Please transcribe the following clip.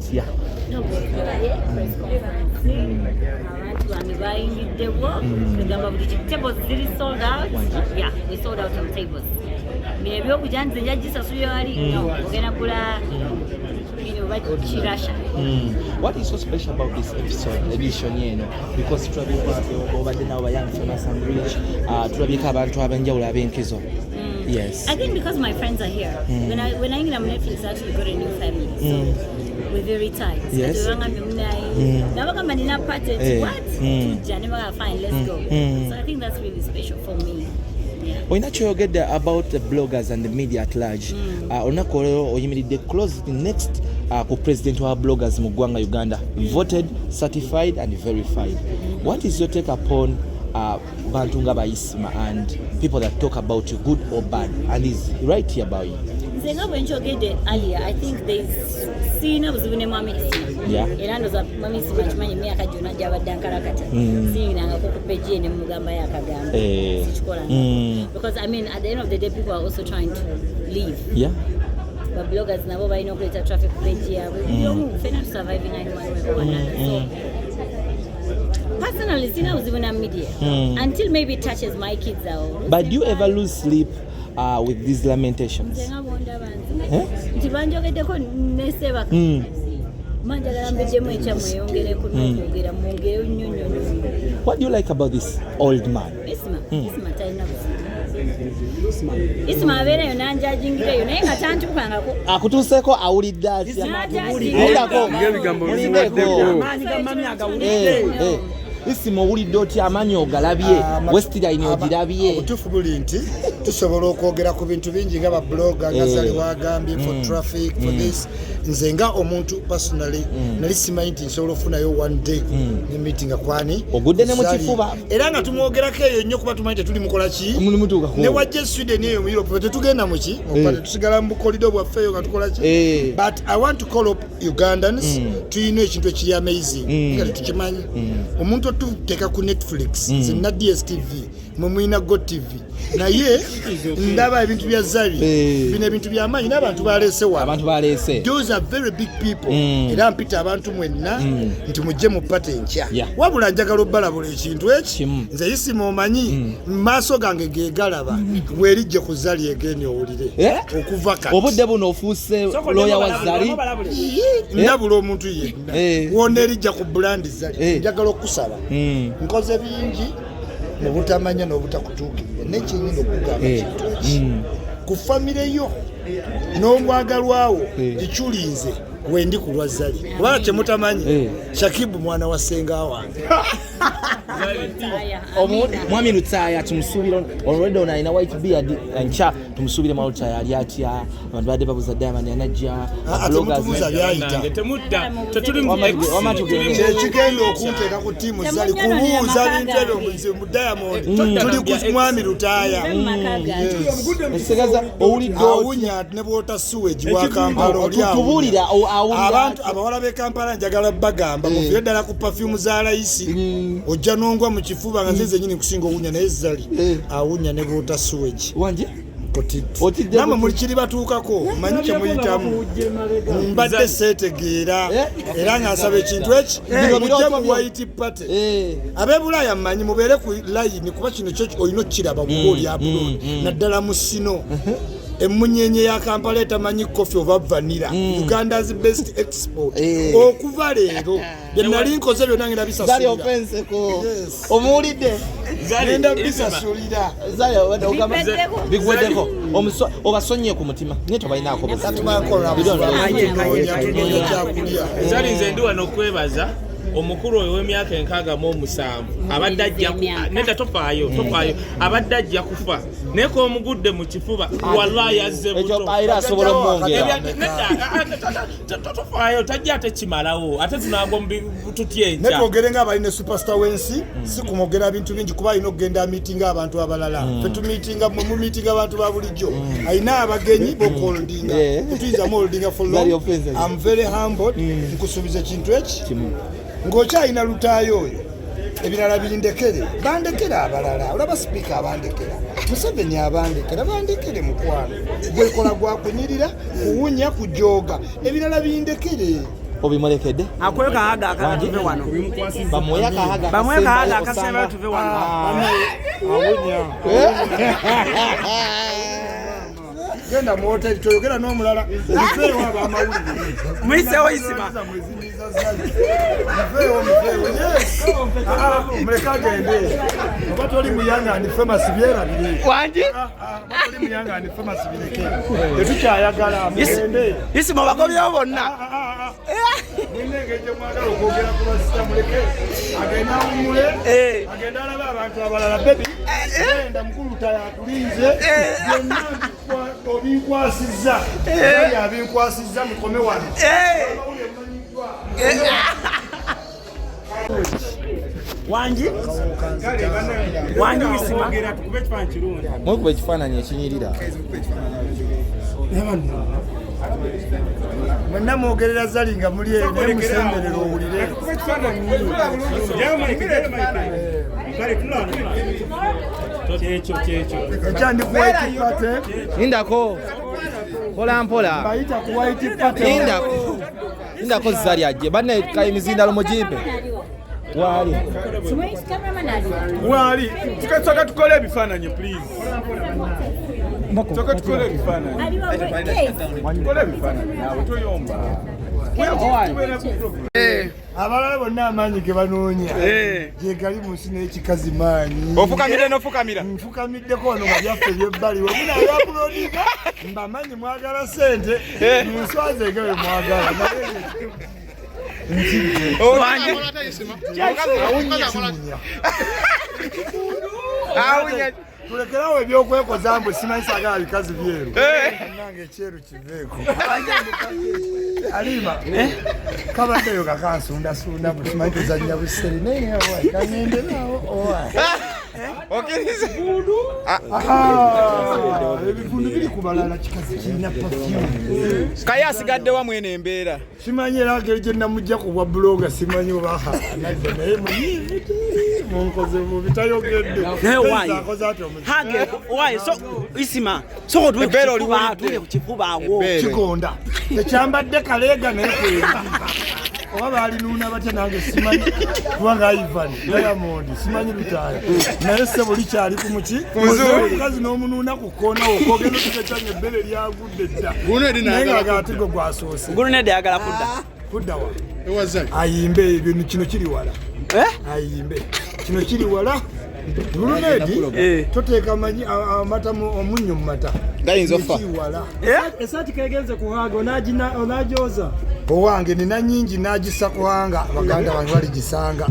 Otya? Press conference, abantu bange bayingiddewo. Egamba buli tables ziri sold out. Yeah, we sold out on tables. Bino ebyokuja nze nja gisasulira wali, no, ogenda kula bino bakirasha. What is so special about this episode, edition eno? Because tulabyeko obadde nabo ba Young Famous and Rich, tulabyeko abantu ab'enjawulo ab'enkizo. Yes. I think because my friends are here. When I in Netflix, I actually got a new family. So we're very tight. Kati munaye. Nabagamba nina party. What? Tujja ne bagamba, "Fine, let's go." So I think that's really special for me. Yeah. Olina kyoyogedde about the bloggers and the media at large. Olunaku olwo oyimiridde close next ku president wa bloggers mu ggwanga Uganda, voted, certified and verified. What is your take upon bantu nga ba Isma and people that talk about you, good or bad, and is right here about you? Nze nga bwe nkyogedde earlier, I think there's, siina buzibu ne Mwami Isma. Era ndoza Mwami Isma kimanyi emyaka gyonna gyabadde ankalakata, siyinangako ku page ye ne mugambayo akagambo. Sikikola, because I mean, at the end of the day, people are also trying to live. Ba bloggers nabo balina okuleeta traffic ku page yaabwe. Buli omu, fena tusurviving in one way or another. So personally, sina buzibu na media until maybe it touches my kids awo. But do you ever lose sleep with these lamentations? Nze nga bwondaba nze Eh? nti banjogeddeko nesebaka, manjagala mbeddemu enkya mweyongereko n'okwogera, mwongereyo nnyo nnyo nnyo. What do you like about this old man? Isma, Isma talina buzibu. Isma abeerayo nanjajingirayo naye nga tantuukangako. Akutuuseeko? Awulidde atya? Awulako. Ng'ebigambo Mulindeko. bizibaddeko. Amaanyi ga mami agawulidde. Eh, eh. Isima, owulidde otya? Amaanyi ogalabye? Westline ogirabye? Obutuufu buli nti tusobola okwogera ku bintu bingi nga ba blogger nga Zali wagambye, for traffic, for this. Nze nga omuntu personally, nali simanyi nti nsobola okufunayo one day ne meeting kwani. Ogudde ne mu Zali. kifuba. Era nga tumwogerako eyo nnyo kuba tumanyi tetuli mukola ki. Muli mutuukako. Ne wajja e Sweden eyo mu Europe, tetugenda muki, tetusigala mu bukolido bwaffe eyo nga tukola ki. But I want to call up Ugandans. Tulina ekintu ekiri amazing nga tetukimanyi. Omuntu otuteeka ku Netflix, zenna DStv, mwe mulina Go TV, naye ndaba ebintu bya Zali. Bino ebintu byamaanyi n'abantu balese wano. Abantu baleese. Those are very big people. Era mpita abantu mwenna nti mujje mu party enkya. Wabula njagala obbalabula ekintu eki. Kimu. Nze Isima, omanyi maaso gange gegalaba bwerijje ku Zali egeni owulire. Eh? Okuva kati Obudde buno ofuuse looya wa Zali. Ndabula omuntu yenna wona erijja ku brand Zali, njagala okusaba. Nkoze bingi mu butamanya n'obutakutuukirira, nekyenyina okugamba kintu eki: ku famire yo n'omwagalwawo, ikyulinze wendi ku lwa Zali, kubanga kyemutamanyi, Shakibu mwana wa ssenga wange. Mwami Lutaaya tumusuubire olwedde ono alina white beard enkya. Tumusuubire mwami Lutaaya ali atya? Abantu badde babuza Diamond anajja. Ah, temutubuuza byayita. Nange temudda, tetuli mu Wama X, wama tuli mu- tugende. Kyekigenda okunteeka ku ttiimu Zali kubuuza bintu ebyo mu Diamond. Tuli ku mwami Lutaaya. Ekitegeeza owulidde otya? Awunya ne bwota sewage wa Kampala oli awunya. Tubuulira, awulira Abantu atya? abawala b'e Kampala, njagala bagamba muvire ddala ku perfume za layisi. Ojja nongwa mu kifuba nga nze zenyini nkusinga owunya, naye Zali awunya ne bwota sewage. Wanje. Otidde. Otidde. Namwe muli kiri batuukako, manyi kyemuyitamu, mbadde seetegeera. Era nga nsaba ekintu eki: Bino mujje birooto mu byo. white party. Ab'ebulaaya mmanyi mubeere ku layini, kuba kino kyo olina okukiraba buba oli abroad, naddala mu snow. Emunyenye ya Kampala etamanyi coffee oba vanilla, Uganda's best export. Okuva leero bye nali nkoze byonna ngenda Zali bisasulira. ofenseko. Yes. Omuwulidde? Zali, Ngenda Isma, bisasulira. Zali obadde ogamba Bigweddeko. bigweddeko. Obasonyiye ku mutima naye tobalinaako buzibu. Katumakola tunoonya tunoonya kyakulya. Zali, nze ndi wano okwebaza omukulu oyo ow'emyaka 67 abadde ajja Emyaka. Nedda, tofaayo, tofaayo. Abadde ajja kufa naye komugudde mu kifuba, wallahi azze Ekyo buto. era asobola omwongera. Nedda, tofaayo, tajja ate kimalawo, ate tunagwa mu tutya Ne enkya. twogere nga abalina superstar w'ensi, si kumwogera bintu bingi kuba alina okugenda miitinga abantu abalala. Fe tumiitinga, mwe mumiitinga abantu ba bulijjo. Alina abagenyi bokuholdinga. Tetuyinza muholdinga for Very long. offensive. I'm very humbled. Nkusuubiza ekintu eki: Kimu. ng'okyalina Lutaayo oyo, ebirala bindekere, bandekere abalala. Olaba sipiika abandekera, Museveni abandekera, bandekere mukwano. Gwekola gwakunyirira, kuwunya, kujooga, ebirala bindekere. Obimulekedde? Akweyo kahaga akala tuve wano. Bamuwe akahaga. Bamuwe kahaga akasembayo tuve wano. Awunya. Genda mu hoteli toyogera n'omulala. Mufeewo abamawulire. Muyiseewo Isima. Mufeewo mufeewo. Yes. Muleke agende. Oba toli muyanga ndi famous byerabire. Wangi? Oba toli muyanga ndi famous bireke. Tetukyayagala mugende. Isima bagobyewo bonna. Mulina engeri gye mwagala okwogera ku basita muleke. Agende awummule. Agende alabe abantu abalala. Baby. Genda mukulu tayakulinze. Byonna obinkwasizza. Naye abinkwasizza mukome wano. Wangi? Wangi Isima. Mwekuba ekifaananyi ekinyirira. Mwenna mwogerera Zari nga muli eyo naye musemberera owulire. Ekyandi ku White Party. Lindako. Mpola mpola. Bayita ku White Party. Lindako. Lindako Zari ajje. Banne emizindalo mugimpe. Wali. Wali. Tukasooka tukole ebifaananyi please. Toka tukole ebifaananyi. Tukole ebifaananyi naawe toyomba. Abalala bonna amaanyi ge banoonya gye gali mu nsi n'ekikazi maanyi. Ofukamidde n'ofukamira? Nfukamiddeko wano nga byaffe eby'ebbali. We munaayapuloodinga mbamanyi mwagala ssente mu nswaze nga bwe mwagala. Naye tulekerawo ebyokwekoza mbu simanyi saagala bikazi byeru. Nange ekyeru kiveeko. Alima kabaddeyo kakansundasunda mbu simanyi tuzannya buseri naye kaŋŋenderaawo owa. Ebifundu biri ku balala kikazi kirina perfume. Kaye asigadde wa mwene embeera. Simanyi era ngeri gye namujja ku bwa buloga simanyi oba nadda naye muyiivu munkoze bubi tayogedde. Naye waayi. Akoze atya omuzimu? Hage waayi so Isima soko tuwe ku kifuba tuwe ku kifuba awo. Kigonda. Tekyambadde kaleega naye kwera. Oba baalinuuna batya nange simanyi kubanga Ivan Diamond simanyi Lutaaya naye ssebo likyali ku muki omukazi n'omunuuna ku kkoona wo kogenda otukekyanya ebbere lyagudde dda naye nga ate gwe gwasoose. Gulunedde ayagala kudda. Kudda wa? Ayimbe ebintu kino kiri wala. Ayimbe kino kiri wala. Guluneddi toteeka amata omunnyo mu mata. Gayinza okufa. Esaati kegenze kuhaga onagyoza. Owange nina nnyingi n'agisa kuhanga baganda bange baligisanga.